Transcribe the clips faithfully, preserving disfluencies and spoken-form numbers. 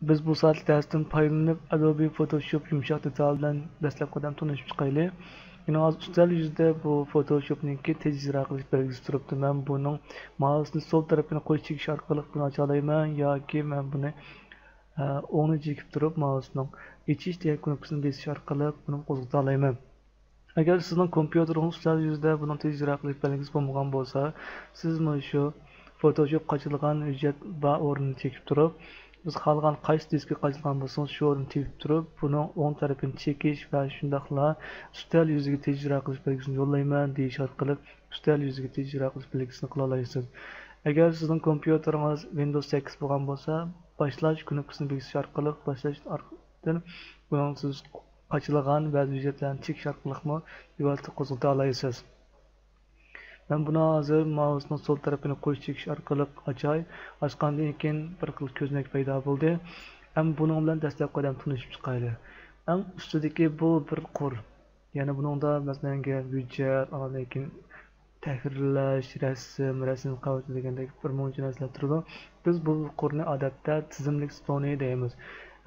بىز بۇ سائەتلىك دەرستىن پايدىلىنىپ، ئادوبى فوتوشوپ يۇمشاق دېتال بىلەن دەسلەپ قەدەم تونۇشۇپ چىقايلى. يەنە ھازىر ئۈستەل يۈزىدە بۇ فوتوشوپنىڭكى تېز ئىجرا قىلىش بەلگىسى تۇرۇپتۇ. مەن بۇنىڭ مائۇسنى سول تەرىپىنى قويۇش چېكىش ئارقىلىق بۇنى ئاچالايمەن ياكى مەن بۇنى، ئە، ئوڭنى چېكىپ تۇرۇپ مائۇسنىڭ ئېچىش دېگەن كۇنۇپكىسىنى بېسىش ئارقىلىق بۇنى قوزغىتالايمەن. ئەگەر سىزنىڭ كومپيۇتېرىڭىز ئۈستەل يۈزىدە بۇنىڭ تېز ئىجرا قىلىش بەلگىسى بولمىغان بولسا، سىز مۇشۇ فوتوشوپ قاچىلىغان ھۆججەت بار ئورنىنى چېكىپ تۇرۇپ، بىز خالىغان قايسى دىسكى قاچىلىغان بولسىڭىز، شۇ ئورنىنى تېپىپ تۇرۇپ، بۇنىڭ ئوڭ تەرىپىنى چېكىش ۋە شۇنداقلا ئۈستەل يۈزىگە تېز ئىجرا قىلىش بەلگىسىنى يوللايمەن دېيىش ئارقىلىق ئۈستەل يۈزىگە تېز ئىجرا قىلىش بەلگىسىنى قىلالايسىز. ئەگەر سىزنىڭ كومپيۇتېرىڭىز ۋىندوۋس سەككىز بولغان بولسا، باشلاش كۇنۇپكىسىنى بېسىش ئارقىلىق باشلاش ئارقىدىن بۇنىڭ سىز قاچىلىغان بەزى ھۆججەتلەرنى چېكىش ئارقىلىقمۇ بىۋاسىتە قوزغىتالايسىز. مەن بۇنى ھازىر مائۇسنىڭ سول تەرىپىنى قويۇش چېكىش ئارقىلىق ئاچاي. ئاچقاندىن كېيىن بىر خىل كۆزنەك پەيدا بولدى. ئەمما بۇنىڭ بىلەن دەسلەپكى قەدەم تونۇشۇپ چىقايلى. ئەڭ ئۈستىدىكى بۇ بىر قۇر. يەنى بۇنىڭدا مەسىلەن ھۆججەت، ئاندىن كېيىن تەھرىرلەش، رەسىم، رەسىم قەۋىتى دېگەندەك بىر مۇنچە نەرسىلەر تۇرىدۇ. بىز بۇ قۇرنى ئادەتتە تىزىملىك ستونى دەيمىز.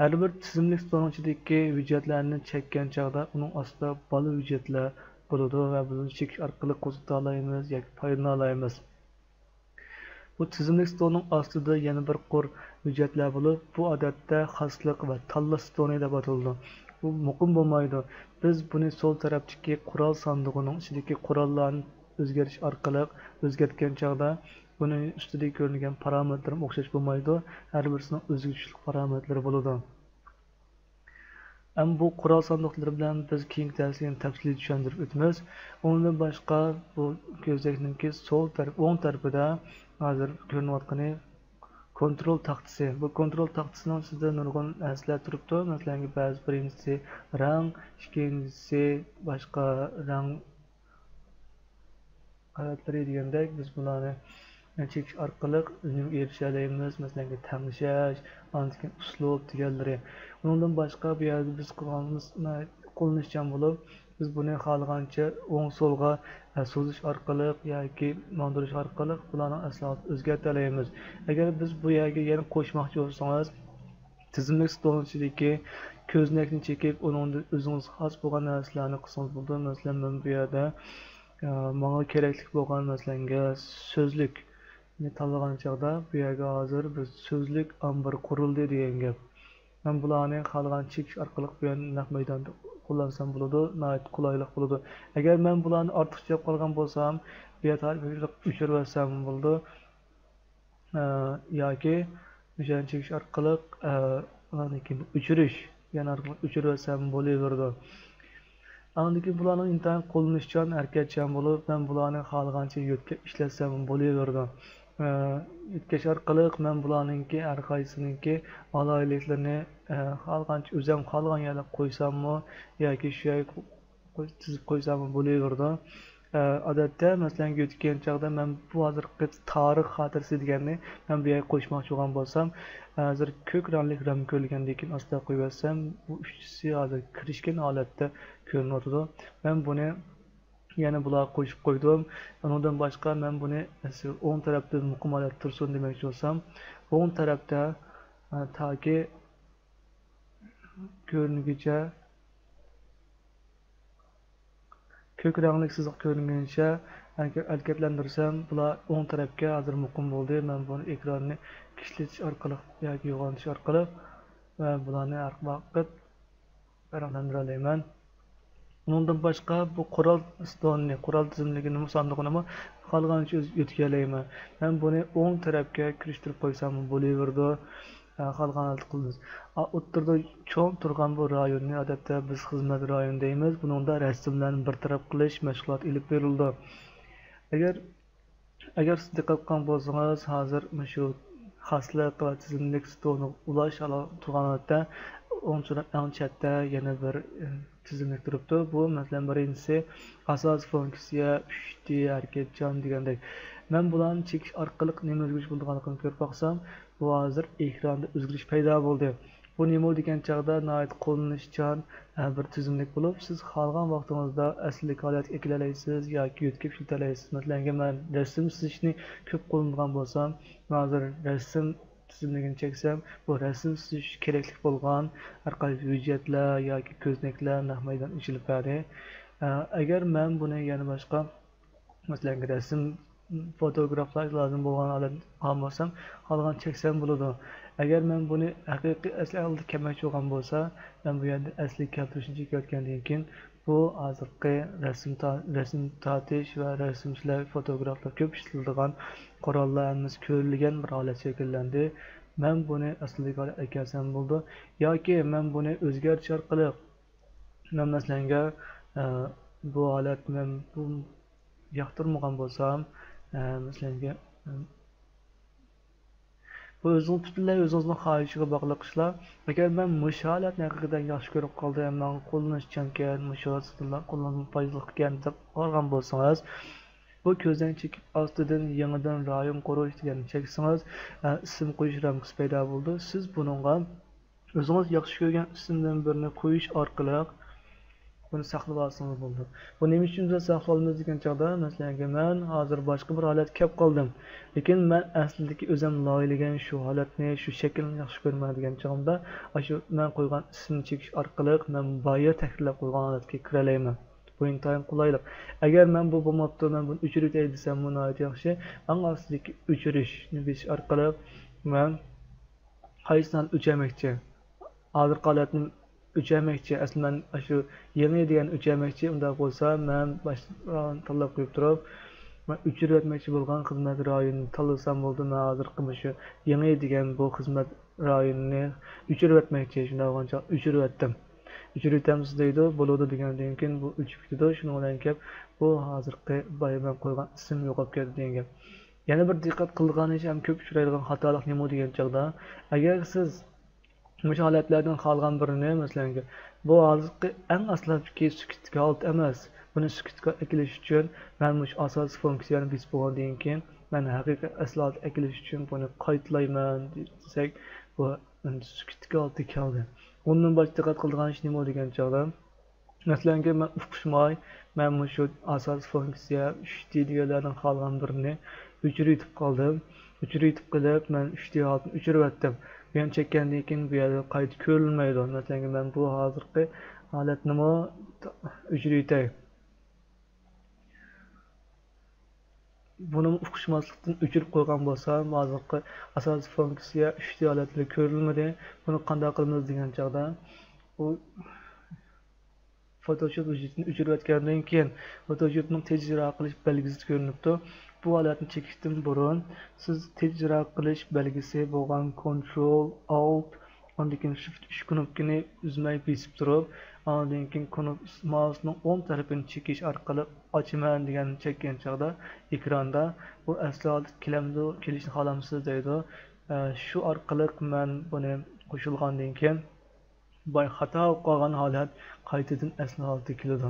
ھەر بىر تىزىملىك ستوننىڭ ئىچىدىكى ھۆججەتلەرنى چەككەن چاغدا ئۇنىڭ ئاستىدا بالا ھۆججەتلەر بولىدۇ ۋە بۇنى چېكىش ئارقىلىق قوزغىتالايمىز ياكى پايدىلىنالايمىز. بۇ تىزىملىك ستوننىڭ ئاستىدا يەنە بىر قۇر ھۆججەتلەر بولۇپ، بۇ ئادەتتە خاسلىق ۋە تاللاش ستونى دەپ ئاتىلىدۇ. بۇ مۇقىم بولمايدۇ. بىز بۇنى سول تەرەپتىكى قورال ساندۇقىنىڭ ئىچىدىكى قوراللارنى ئۆزگەرتىش ئارقىلىق ئۆزگەرتكەن چاغدا بۇنىڭ ئۈستىدە كۆرۈنگەن پارامېتىرمۇ ئوخشاش بولمايدۇ. ھەر بىرسىنىڭ ئۆزگىچىلىك پارامېتىرى بولىدۇ. ئەمما بۇ قورال ساندۇقلىرى بىلەن بىز كېيىنكى دەرسلەردە تەپسىلىي چۈشەندۈرۈپ ئۆتىمىز. ئۇنىڭدىن باشقا بۇ كۆزنەكنىڭكى سول تەرەپ، ئوڭ تەرىپىدە ھازىر كۆرۈنۈۋاتقىنى كونترول تاختىسى. بۇ كونترول تاختىسىنىڭ ئىچىدە نۇرغۇن نەرسىلەر تۇرۇپتۇ. مەسىلەن، بەزى بىرىنچىسى رەڭ، ئىككىنچىسى باشقا رەڭ قەۋەتلىرى دېگەندەك، بىز بۇلارنى چېكىش ئارقىلىق ئۈنۈمگە ئېرىشەلەيمىز. مەسىلەن، تەڭلىشىش، ئاندىن كېيىن ئۇسلۇب دېگەنلىرى. ئۇنىڭدىن باشقا بۇ يەردە بىز قىلغانىمىز قوللىنىشچان بولۇپ، بىز بۇنى خالىغانچە ئوڭ سولغا سوزۇش ئارقىلىق ياكى ماڭدۇرۇش ئارقىلىق بۇلارنىڭ ئەسلىھاسىنى ئۆزگەرتەلەيمىز. ئەگەر بىز بۇ يەرگە يەنە قوشماقچى بولسىڭىز، تىزىملىك ستولنىڭ ئىچىدىكى كۆزنەكنى چېكىپ، ئۇنىڭدىن ئۆزىڭىزگە خاس بولغان نەرسىلەرنى قىلسىڭىز بولىدۇ. مەسىلەن، مەن بۇ يەردە، ئە، ماڭا كېرەكلىك بولغان، مەسىلەنگە، سۆزلۈكنى تاللىغان چاغدا، بۇ يەرگە ھازىر بىر سۆزلۈك ئامبىرى قۇرۇلدى دېگەن گەپ. مەن بۇلارنى خالىغان چېكىش ئارقىلىق بۇ يەرنى نەق مەيداندا قوللانسام بولىدۇ، ناھايىتى قولايلىق بولىدۇ. ئەگەر مەن بۇلارنى ئارتۇقچە يەپ قالغان بولسام، بۇ يەردە ئۆچۈرۈۋەتسەم بولىدۇ. ئە، ياكى مۇشۇنى چېكىش ئارقىلىق، ئە، ئۇلاردىن كېيىن ئۆچۈرۈش، يەنە ئارقىلىق ئۆچۈرۈۋەتسەم بولۇۋېرىدۇ. ئاندىن كېيىن بۇلارنىڭ ئىنتايىن قوللىنىشچان، ھەرىكەتچان بولۇپ، مەن بۇلارنى خالىغانچە يۆتكەپ ئىشلەتسەم بولۇۋېرىدۇ. ئە، يۆتكەش ئارقىلىق مەن بۇلارنىڭكى ھەر قايسىنىڭكى ئالاھىدىلىكلىرىنى، ئە، خالىغانچە ئۆزۈم خالىغان يەرلەرگە قويساممۇ ياكى شۇ يەرگە قوي-، تىزىپ قويساممۇ بولۇۋېرىدۇ. ئە، ئادەتتە، مەسىلەن، يۆتكىگەن چاغدا مەن بۇ ھازىرقى تارىخ خاتىرىسى دېگەننى مەن بۇ يەرگە قوشماقچى بولغان بولسام، ھازىر كۆك رەڭلىك رام كۆرۈلگەندىن كېيىن ئاستا قويۇۋەتسەم، بۇ ئۈچىسى ھازىر كىرىشكەن ھالەتتە كۆرۈنۈۋاتىدۇ. مەن بۇنى يەنە بۇلارغا قوشۇپ قويدۇم. ئۇنىڭدىن باشقا مەن بۇنى ئوڭ تەرەپتە مۇقىم ھالەتتە تۇرسۇن دېمەكچى بولسام، ئوڭ تەرەپتە، ئە، تاكى كۆرۈنگۈچە كۆك رەڭلىك سىزىق كۆرۈنگىنىچە ھەرىكەتلەندۈرسەم، بۇلار ئوڭ تەرەپكە ھازىر مۇقىم بولدى. مەن بۇنى ئېكراننى كىچىكلىتىش ئارقىلىق ياكى يوغانتىش ئارقىلىق ۋە بۇلارنى ھەر ۋاقىت پەرقلەندۈرەلەيمەن. ئۇنىڭدىن باشقا بۇ قورال ستونىنى، قورال تىزىملىكىنىمۇ، ساندۇقىنىمۇ خالىغانچە ئۆز-، يۆتكىيەلەيمەن. مەن بۇنى ئوڭ تەرەپكە كىرىشتۈرۈپ قويساممۇ بولۇۋېرىدۇ. ھە، خالىغان ھالەتتە قىلىمىز. ئا، ئوتتۇرىدا چوڭ تۇرغان بۇ رايوننى ئادەتتە بىز خىزمەت رايونى دەيمىز. بۇنىڭدا رەسىملەرنى بىر تەرەپ قىلىش مەشغۇلاتى ئېلىپ بېرىلىدۇ. ئەگەر، ئەگەر سىز دىققەت قىلغان بولسىڭىز، ھازىر مۇشۇ خاسلىق ۋە تىزىملىك ستونىغا ئۇلاش تۇرغان ھالەتتە ئوڭ تەرەپ ئەڭ چەتتە يەنە بىر، ئى، تىزىملىك تۇرۇپتۇ. بۇ، مەسىلەن، بىرىنچىسى ئاساسىي فۇنكسىيە، ئۈچ دى، ھەرىكەتچان دېگەندەك. مەن بۇلارنى چېكىش ئارقىلىق نېمە ئۆزگىرىش بولىدىغانلىقىنى كۆرۈپ باقسام، بۇ ھازىر ئېكراندا ئۆزگىرىش پەيدا بولدى. بۇ نېمە دېگەن چاغدا ناھايىتى قوللىنىشچان، ھە، بىر تۈزۈملۈك بولۇپ، سىز خالىغان ۋاقتىڭىزدا ئەسلىدىكى ھالەتكە ئەكېلەلەيسىز ياكى يۆتكەپ ئىشلىتەلەيسىز. مەسىلەن، ئەگەر مەن رەسىم سىزىشنى كۆپ قوللىنىدىغان بولسام، مەن ھازىر رەسىم تىزىملىكىنى چەكسەم، بۇ رەسىم سىزىش كېرەكلىك بولغان ھەر قايسى ھۆججەتلەر ياكى كۆزنەكلەر نەق مەيدان ئېچىلىپ بەردى. ئە، ئەگەر مەن بۇنى يەنە باشقا، مەسىلەن، رەسىم، فوتوگرافلار لازىم بولغان ھالەت قالمىسام، قالغان چەكسەم بولىدۇ. ئەگەر مەن بۇنى ھەقىقىي ئەسلى ھالدا كەلمەكچى بولغان بولسا، مەن بۇ يەردە ئەسلىگە كەلتۈرۈشنى چېكىۋەتكەندىن كېيىن، بۇ ھازىرقى رەسىم تا-، رەسىم تارتىش ۋە رەسىمچىلەر، فوتوگرافلار كۆپ ئىشلىتىدىغان قوراللار ھەممىسى كۆرۈلگەن بىر ھالەت شەكىللەندى. مەن بۇنى ئەسلىگە ئەكەلسەم بولىدۇ. ياكى مەن بۇنى ئۆزگەرتىش ئارقىلىق، مەن مەسىلەنگە، ئە، بۇ ھالەتنى مەن بۇ ياقتۇرمىغان بولسام، ئە، مەسىلەنگە، ئە، بۇ ئۆزىڭىز پۈتۈنلەي ئۆزىڭىزنىڭ خاھىشىغا باغلىق ئىشلار. ئەگەر مەن مۇشۇ ھالەتنى ھەقىقەتەن ياخشى كۆرۈپ قالدىم، ماڭا قوللىنىشچانكەن، مۇشۇ ۋاسىتىلەر قوللانما پايدىلىقكەن دەپ قارىغان بولسىڭىز، بۇ كۆزنەك چېكىپ ئاستىدىن يېڭىدىن رايون قۇرۇش دېگەننى چەكسىڭىز، ئە، ئىسىم قويۇش رامكىسى پەيدا بولىدۇ. سىز بۇنىڭغا ئۆزىڭىز ياخشى كۆرگەن ئىسىمدىن بىرنى قويۇش ئارقىلىق بۇنى ساقلىۋالسىڭىز بولىدۇ. بۇ نېمە ئۈچۈن بىز ساقلىۋالىمىز دېگەن چاغدا، مەسىلەنگە، مەن ھازىر باشقا بىر ھالەتكە كەپ قالدىم. لېكىن مەن ئەسلىدىكى ئۆزۈم لايىھىلىگەن شۇ ھالەتنى، شۇ شەكىلنى ياخشى كۆرىمەن دېگەن چاغىمدا، ئاشۇ مەن قويغان ئىسىمنى چېكىش ئارقىلىق مەن بايا تەھرىرلەپ قويغان ھالەتكە كىرەلەيمەن. بۇ ئىنتايىن قولايلىق. ئەگەر مەن بۇ بولماپتۇ، مەن بۇنى ئۆچۈرۈۋېتەي دېسەم، بۇ ناھايىتى ياخشى. ئەڭ ئاستىدىكى ئۆچۈرۈشنى بېسىش ئارقىلىق مەن قايسىسىنى ئۆچۈرمەكچى؟ ھازىرقى ھالەتنى ئۆچۈرمەكچى. ئەسلى مەن ئاشۇ يېڭى دېگەننى ئۆچۈرمەكچى. ئۇنداق بولسا، مەن باشتىن تاللاپ قويۇپ تۇرۇپ، مەن ئۆچۈرۈۋەتمەكچى بولغان خىزمەت رايونىنى تاللىسام بولدى. مەن ھازىرقى مۇشۇ يېڭى دېگەن بۇ خىزمەت رايونىنى ئۆچۈرۈۋەتمەكچى. شۇنداق بولغانچە ئۆچۈرۈۋەتتىم. ئۆچۈرۈۋېتەمسىز دەيدۇ، بولىدۇ دېگەندىن كېيىن بۇ ئۆچۈپ كېتىدۇ. شۇنىڭ بىلەن كېلىپ بۇ ھازىرقى بايا مەن قويغان ئىسىم يوقاپ كەتتى دېگەن گەپ. يەنە بىر دىققەت قىلىدىغان ئىش ھەم كۆپ ئۇچرايدىغان خاتالىق نېمە دېگەن چاغدا، ئەگەر سىز مۇشۇ ھالەتلەردىن خالىغان بىرىنى، مەسىلەن، بۇ ھازىرقى ئەڭ ئاساسلىقى سۈكۈتتىكى ھالەت ئەمەس. بۇنى سۈكۈتكە ئەكېلىش ئۈچۈن مەن مۇشۇ ئاساسىي فۇنكسىيەنى بېسىپ بولغاندىن كېيىن، مەن ھەقىقىي ئەسلى ھالەتكە ئەكېلىش ئۈچۈن بۇنى قايتىلايمەن دېسەك، بۇ ئەمدى سۈكۈتتىكى ھالەتكە كەلدى. ئۇندىن باشقا دىققەت قىلىدىغان ئىش نېمە دېگەن چاغدا، مەسىلەنكى، مەن ئۇقۇشماي، مەن مۇشۇ ئاساسىي فۇنكسىيە، ئۈچ دى دېگەنلەردىن خالىغان بىرىنى ئۆچۈرۈۋېتىپ قالدىم. ئۆچۈرۈۋېتىپ قېلىپ، مەن ئۈچ دى ھالىتىنى ئۆچۈرۈۋەتتىم. بۇ يەنە چەككەندىن كېيىن بۇ يەردە قايتا كۆرۈنمەيدۇ. مەسىلەنكى، مەن بۇ ھازىرقى ھالەتنىمۇ ئۆچۈرۈۋېتەي. بۇنىمۇ ئۇقۇشماسلىقتىن ئۆچۈرۈپ قويغان بولسام، ھازىرقى ئاساسىي فۇنكسىيە ئۈچ دى ھالەتلىرى كۆرۈلمىدى. بۇنى قانداق قىلىمىز دېگەن چاغدا، بۇ فوتوشوپ ھۆججىتىنى ئۆچۈرۈۋەتكەندىن كېيىن، فوتوشوپنىڭ تېز ئىجرا قىلىش بەلگىسى كۆرۈنۈپتۇ. بۇ ھالەتنى چېكىشتىن بۇرۇن، سىز تېز ئىجرا قىلىش بەلگىسى بولغان كونترول، ئالت، ئاندىن كېيىن شىفت ئۈچ كۇنۇپكىنى ئۈزمەي بېسىپ تۇرۇپ، ئاندىن كېيىن كۇنۇپ-، مائۇسنىڭ ئوڭ تەرىپىنى چېكىش ئارقىلىق ئاچىمەن دېگەننى چەككەن چاغدا ئېكراندا بۇ ئەسلى ھالەتكە كېلەمدۇ، كېلىشنى خالامسىز دەيدۇ. ئە، شۇ ئارقىلىق مەن بۇنى قوشۇلغاندىن كېيىن باي خاتا بولۇپ قالغان ھالەت قايتىدىن ئەسلى ھالىتىگە كېلىدۇ.